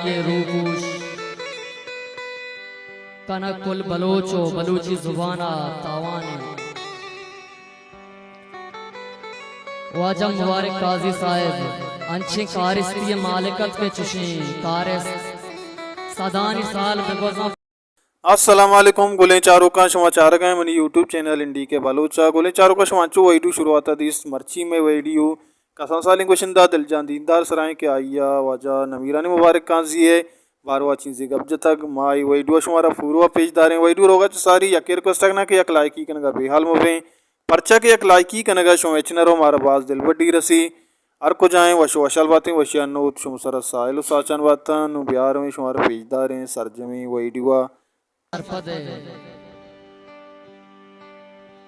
اے روپوش کنگ کل بلوچ و بلوچی زبان ءَ تاوان انت۔ واجہ مبارک قاضی صاحب انچیں کارستی ءِ مالک ات کہ چشیں کارست صدانی سال بگوزاں۔ السلام علیکم گلیں چاروکاں، شما چارگ ءَ منی یوٹیوب چینل این ڈی کے بلوچ ءَ۔ گلیں چاروکاں، شما انچو ویڈیو شروعات ءَ دیست، مرچی مئے ویڈیو کسان سالیں گوشندہ دلجان دیندار سرائیں کہ آئی ءَ واجہ نمیرانی مبارک قاضی ءِ باروا چیزے گپ جتگ۔ ما اے ویڈیو ءَ شمارا پوروا پیش داریں۔ ویڈیو روگا چہ ساری یکے ریکویسٹ کناں کہ یک لائکی کنگا بے حال مبیں، پرچا کہ یک لائکی کنگا شما ہچ نہ رو، مارا باز دلبڈی رسی۔ ہر کجائیں وش وشحال باتیں، وشیانی نود شما سرا ساہیل و ساچان باتاں۔ نوں بیا رویں شمارا پیش داریں سرجمیں ویڈیو ءَ۔ سرپد ءِ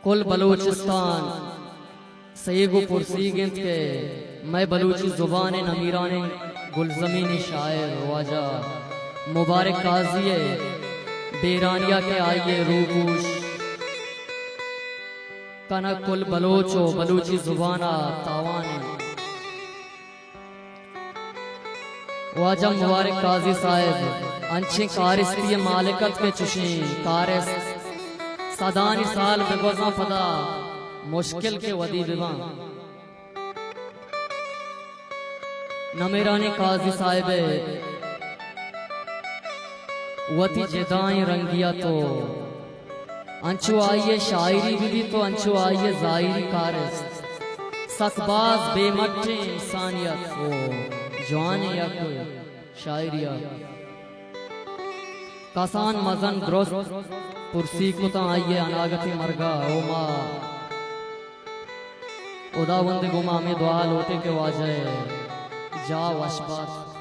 کل بلوچستان سیگ و پرسیگ انت کہ مئے بلوچی زبان ءِ نمیرانیں گلزمینیں شاعر واجہ مبارک قاضی ءِ بیرانی ءَ کہ آئی ءِ روپوش کنگ کل بلوچ و بلوچی زبان ءَ تاوان انت۔ واجہ مبارک قاضی صاحب انچیں کارستی ءِ مالک ات کہ چشیں کارست صدانی سال بگوزاں پدا مشکل کہ ودی بباں۔ نمیرانیں قاضی صاحب ءِ وتی جدائیں رنگی ات و انچو آئی ءِ شاعری بہ بیت و انچو آئی ءِ ظاہری کارست سک باز بے مٹیں انسانی ات و جوانیں یک شاعری ات۔ کسان مزن درست پرسی کتاں آئی ءِ اناگتیں مرگ ءَ و ما ہداوند ءِ گوما ہمے دعا لوٹیں کہ واجہ ءِ جاہ وش بات۔